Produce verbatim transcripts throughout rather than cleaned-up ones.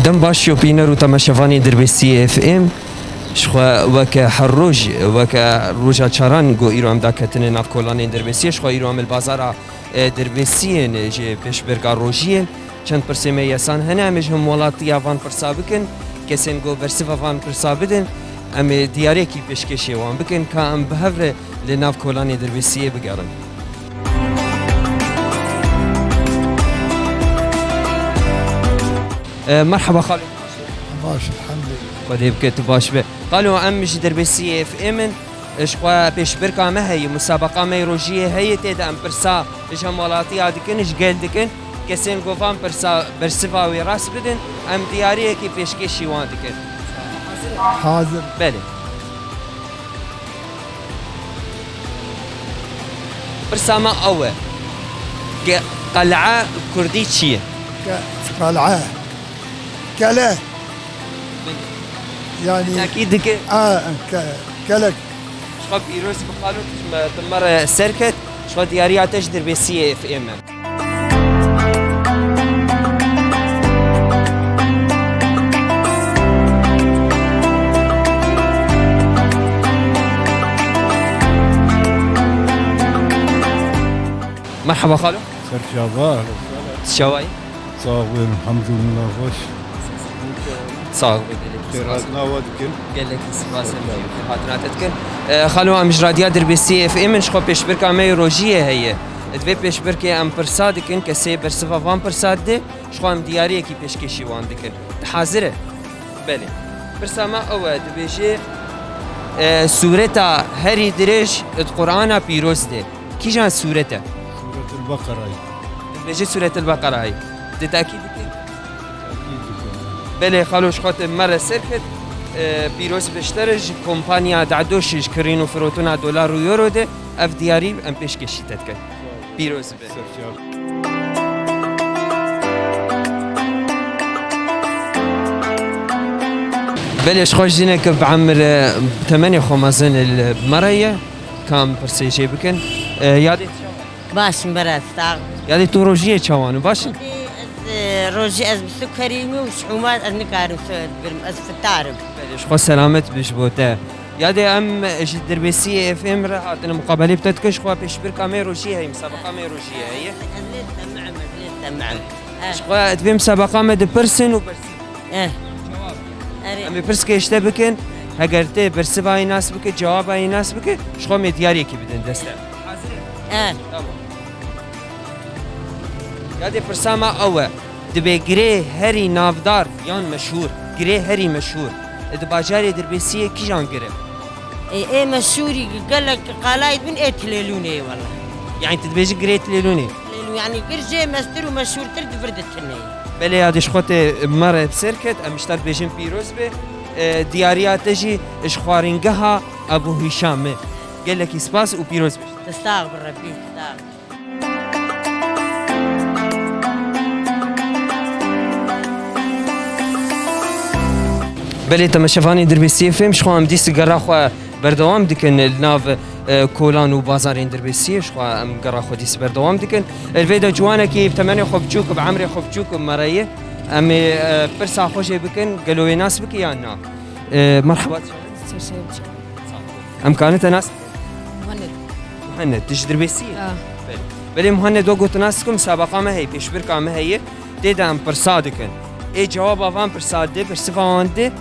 Dem baş yo bîner û temaşevanên Dirbêsiyê F M. Ji xwe weke her roj, weke roja çaran ku îro em daketine nav kolanên Dirbêsiyê, ji xwe îro em li bazara, e, Dirbêsiyê ne, ji pêşbirka rojiyê. Çend pirsê me yesan hene, em ê ji hemwelatiya van pirsa bikin. Kesên ku bersiva van pirsa bidin, em ê diyariyekî pêşkêşê wan bikin, ka em bi hev re li nav kolanê Dirbêsiyê bigerin. E, merheba xalo. Baş, elhamdülillah. Xwedê bike tu baş be. Xalo, em ji Dirbêsiyê F M in. Ji xwe pêşbirka me heye, musabeqa me yê rojiyê heye, tê de em pirsa ji hemwelatiya dikin, ji gel dikin. Kesên ku van pirsa bersiva wê rast bidin, em diyariyekî pêşkêşî wan dikin. Hazir. Belê. Pirsa me ew e. Ke-, qel'a kurdî çi ye? Ke-, qel'a. Kele. Belê. Yani, tekî dike. A, ke-, kelek. Ji xwe pîroz bi xalo, tu ji me, tu me re ser ket. Ji xwe diyariya te ji Dirbêsiyê F M e. Merhaba xalo. Serçava. Çawayî? Sağ ol, elhamdülillah, baş. Sağ ol, gelek spas. Nava dikin. Gelek spas, em jî hatina te dikin. E, xalo, em ji Radya Dirbêsiyê F M in, ji xwe pêşbirka me yê rojiyê heye. Di vê pêşbirkê em pirsa dikin, kesê bersiva van pirsa dide, ji xwe em diyariyekî pêşkêşî wan dikin. Tu hazir e? Belê. Pirsa me ew e, dibêje, e, sûreta herî dirêj di Qur'ana pîroz de. Kîjan sûret e? Sûretul Beqerayê. Dibêje Sûretul Beqerayê. Di tekî dike? Tekî dike. Belê, xalo, ji xwe te me re ser ket. E, pîroz be ji te re, ji kompanya Da'doş ji kirîn û firotûna dolar û euro de ev diyarî em pêşkêşî te dikin. Pîroz be. Belê, ji xwe jineke bi emir, e, temenê xwe mezin li me re ye, ka em pirsê jê bikin. E, yadê Baş im, beres, sağ ol. Yadê tu rojiyê çawan, baş in? Ez, e, rojî ez bi sukerî me û şûma ez nikarim suker bigirim, ez fitar im. Belê, ji xwe selamet be ji bo te. Yadê em ji Dirbêsiyê F M re hatine muqabelê bi te dikin, ji xwe pêşbirka me rojiyê heye, musabeqa me rojiyê heye. Ez lê temim, ez lê temim. Eh. Ji xwe di vê musabeqa me dipirsin û bersiv. Eh. Cewab. Erê. Em ê pirsgê ji te bikin, heger tê bersiva yê nas bike, cewaba yê nas bike, ji xwe em ê diyariyekî bidin dest te. Hazir e? Eh. Tamam. Yadê pirsa me ew e. Dibê girê herî navdar yan meşhûr, girê herî meşhûr, e, di bajarê Dirbêsiyê kîjan gir e? Ê, ê meşhûrî gelek qalayî dibin ê Tilêlûnê ye wela. Yani tu dibêjî girê Tilêlûnê? Tilêlûn, yani gir jê mestir û meşhûrtir di vir de tune ye. Belê, yadê ji xwe tê me re bi ser ket, em ji te dibêjin pîroz be. E, diyariya te jî ji xwaringeha Ebû Hîşam e. Gelekî spas û pîroz be. Tu sax bi Rebbî, tu sax. Belê, temaşevanên Dirbêsiyê F M, ji xwe em dîs gera xwe berdewam dikin li nav, e, kolan û bazarên Dirbêsiyê, ji xwe em gera xwe dîs berdewam dikin. Li vê de ciwanekî bi temenê xwe biçûk, bi emrê xwe biçûk me re ye. Em ê, e, pirsa xwe jê bikin, gelo wê nas bike yan na? E, merheba. Ser ser. Em karin te nas bikin? Muhannet. Muhannet, tu ji Dirbêsiyê? Ya. Belê. Belê Muhannet, wek ku tu nas dikim, musabeqa me heye, pêşbirka me heye. Tê de em pirsa dikin. Ê cewaba van pirsa dide, bersiva wan dide,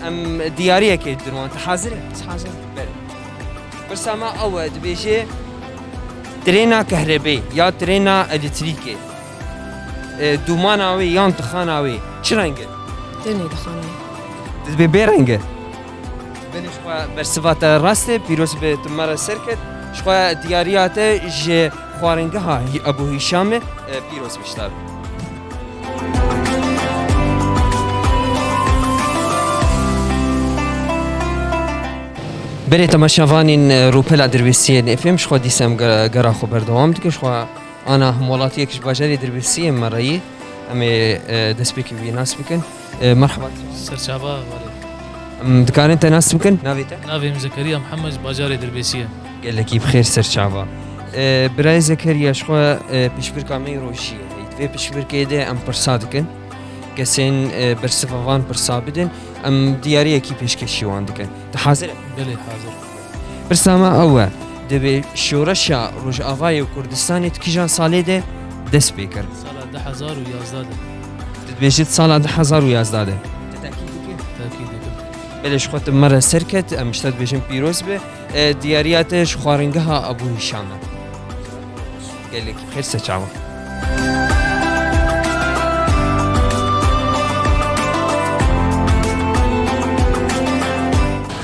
em diyariyekê didin wan. Tu hazir î? Ez hazir im. Belê. Pirsa me ew e, dibêje, trêna kehrebê ya trêna elektrîkê, e, dûmana wê yan dixana wê çi reng e? Tenê dixana wê. Dibê bê reng e. Belê, ji xwe bersiva te rast e, pîroz be, tu me re ser ket. Ji xwe diyariya te ji xwaringeha Hî-, Ebû Hîşam e, e, pîroz be ji te. Belê, temaşevanên, e, rûpela Dirbêsiyên F M, ji xwe dîsa em ge-, gera xwe berdewam dikin. Ji xwe ana hemwelatiyek ji bajarê Dirbêsiyê me re yî. Em ê, e, destpêkê wî nas bikin. E, merheba. Serçava, belê. Em dikarin te nas bikin? Navê te? Navê min Zekeriya Mihemed, ji bajarê Dirbêsiyê. Gelekî bi xêr, serçava. E, birayê Zekeriya, ji xwe, e, pişbirka me yê rojiyê heye. Di vê pişbirkê de em pirsa dikin. kesên, e, bersiva van pirsa bidin, em diyariyekî pêşkêşî wan dikin. Tu hazir e? Belê, hazir. Pirsa me ew e, divê şoreşa Rojavayê û Kurdistanê di kîjan salê de dest pê kir? Sala du hezar û yazdeh de. Tu dibêjî di sala du hezar û yazdeh de. Tu tekîd dikî? Tekîd dikim. Belê, ji xwe tu me re ser ket, em ji te dibêjin pîroz be. E, diyariya te ji xwaringeha Ebû Hîşam e. Gelekî xêr, ser çavan.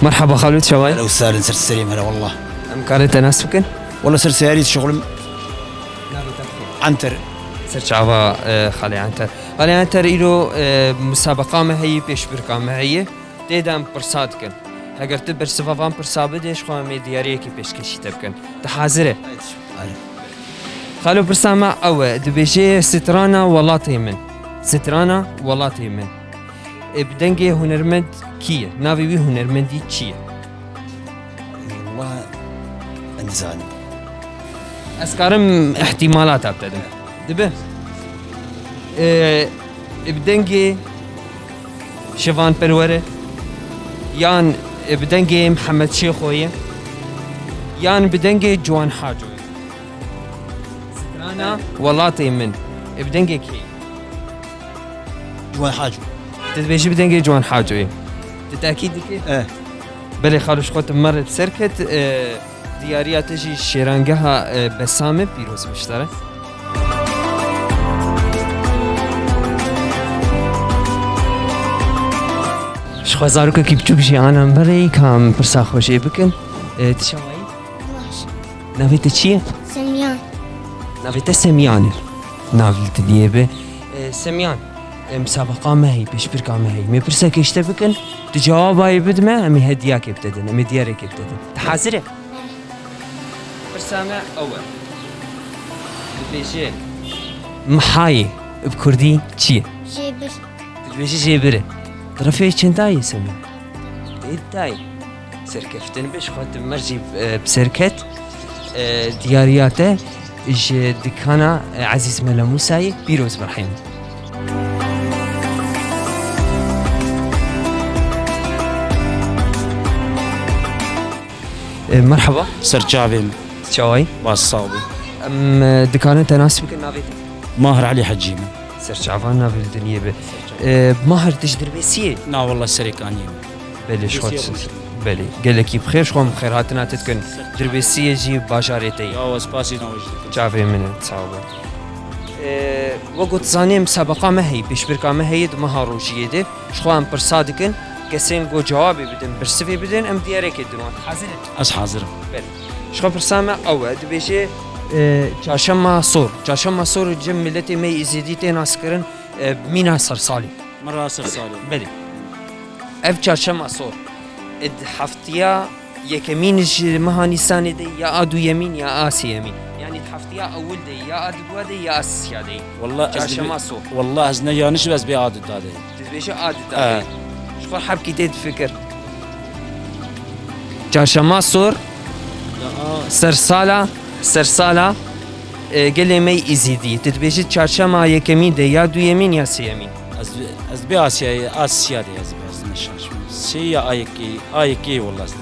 Merhaba xalo, çawa yî? Hello, Salim, ser serê me re, wallah. Em karin te nas bikin? Wallah, ser seyarî dişixulim. Navê te bi xêr? Anter. Ser çava, e, xalê Anter. Xalê Anter, îro, e, musabeqa me heye, pêşbirka me heye. Tê de em pirsa dikin. Heger tu bersiva van pirsa bidê, ji xwe em ê diyariyekî pêşkêşî te bikin. Tu hazir e? Hazir. Xalo, pirsa me ew e, dibêje strana welatê min. Strana welatê min. E, bi dengê hunermend kî ye? Navê wî hunermendî çi ye? Wallah, ez nizanim. Ez karim îhtîmalata bide din. Dibe, e, e, bi dengê Şivan Perwer e, yan, e, bi dengê Mihemed Şêxo ye, yan bi dengê Ciwan Haco ye. Strana welatê min, e, bi dengê kê ye? Ciwan Haco. Tu dibêjî bi dengê Ciwan Hacoyê. Tu tekîd dikî? E. Belê xalo, ji xwe tu me re bi ser ket. E, diyariya te jî şêrangeha, e, Besam e, pîroz be ji te re. Ji xwe zarokekî biçûk jî anan berê, ka em pirsa xwe jê bikin. E, tu çawa yî? Baş. Navê te çi ye? Semyan. Navê te Semyan e. Navê li diliyê be. E, Semyan, e, misabeqa me heye, pêşbirka me heye. Em ê pirsekê ji te bikin, tu cewaba yê bidime, em ê hediyakê bi te din, em ê diyarêkê bi te din. Tu hazir e? Belê. Pirsa me ew e. Dibêje, mihayê bi kurdî çi ye? Jêbir. Tu dibêjî jêbir e. Di refê çendayê Semî? Tê dayê. Serkeftin be, ji xwe tu mer jî, e, bi ser ket. E, diyariya te ji dikana, e, Ezîz Mele Mûsayê, pîroz be rehîm. E, merhaba. Ser çavê min. Çawayî? Baş sağ bî. Em, e, dikarin te nas bikin, navê te? Mahir Elî Hecî min. Serçavan navê li diniyê be. E, Mahir, tu ji Dirbêsiyê? Na, wallah, Serêkaniyê me. Belê, ji xwe Dirbêsiyê tu-, rûniştî. Belê, gelekî bi xêr, ji xwe em xêrhatina te dikin. Dirbêsiyê jî bajarê te ye. Ya, we spasî na we jî dikim. Çavê min e, sağ ol. E, wek ku tu zanî, misabeqa me heye, pêşbirka me heye di meha rojiyê de. Ji xwe em pirsa dikin, kesên ku cewabê bidin, birsivê bidin, em diyarêkê didin wan. Hazir in? Ez hazir im. Belê. Ji xwe pirsa me ew e, dibêje, e, çarşema sor. Çarşema sor cem miletê me yê Êzidî tê naskirin, e, mîna sersalê. Mira sersalê. Belê. Ev çarşema sor, e, di heftiya yekemîn ji meha Nîsanê de ya a duyemîn ya a sêyemîn. Yanî di heftiya ewil de ya a dudwa de ya a sisiya de. Wallah ez Çarşema dibi-, sor. Wallah ez ne yanlış ez bê a duda de. Tu dibêjî a duda de. He. Ji xwe hebkî tê difikir. Çarşema sor. Ya a. Sersala, sersala, e, gelê me yê Êzidî. Tu dibêjî çarşema yekemîn de ya duyemîn ya sêyemîn. Ez, ez bê a siyayê, a siya de ez bê, ez ne şaş. Sê ya a yekê, a yekê wallah ez bê.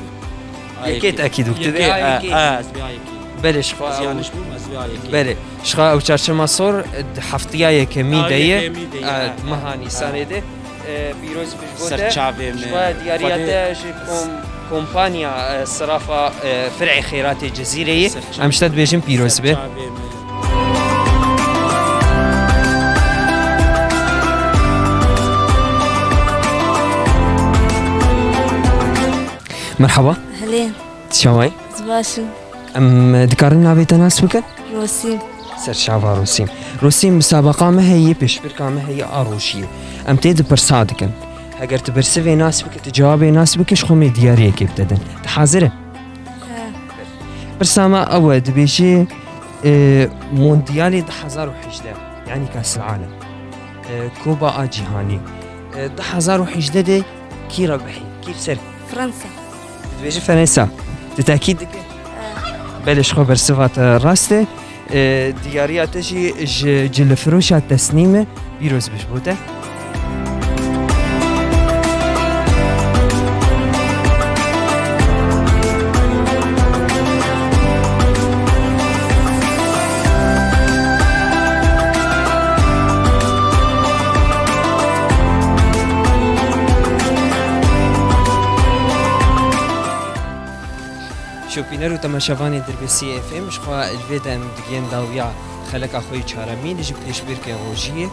Yekê tekîd bû. Tu bê a yekê. A, ez bê a yekê. Belê, ji xwe. Ez yanlış bûm, ez bê a yekê. Belê. Ji xwe ew çarşema sor, e, di heftiya yekemî de ye. A, yekemî de ye, e, ha, meha Nîsanê de. E, pîroz be ji bo te. Ser çavê me. Ji xwe diyariya te ji kom-, kompanya, e, sirafa, e, fir'ê Xêratê Cezîrê ye. Ser çavê me. Em ji te dibêjin pîroz be. Ser çavê me. Merhaba. Helê. Çawa yî? Ez baş im. Em dikarin navê te nas bikin? Rosîm. Serçava Rosîm. Rosîm, misabeqa me heye, pêşbirka me heye a rojiyê. Em tê de pirsa dikin. Heger tu birsivê nas bikî, tu cewabê nas bikî, ji xwe em ê diyariyekê bi te din. Tu hazir î? He. Pirsa me ew e, dibêje, e, Mondiyalê du hezar û hejdeh, yanî Kasil Alem, e, Koba a Cîhanî, e, du hezar û hejdeh de kî rebihî, kî bi ser? Fransa. Dibêje Fransa. Tu tekîd dikî? E. Belê, ji xwe bersiva te rast e. E, diyariya te jî ji cilifiroşa Tesnîm e. Pîroz be ji bo te. Şopîner û temaşevanên Dirbêsiyê F M, ji xwe li vê de em digihên dawiya xeleka xwe yê çaremîn ji pêşbirkê rojiyê.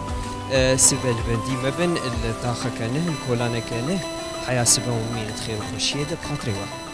E, sibe li bendî me bin, li taxeke neh, li kolaneke neh, heya sibe û mîn di xêr û xweşiyê de bi xatirê we.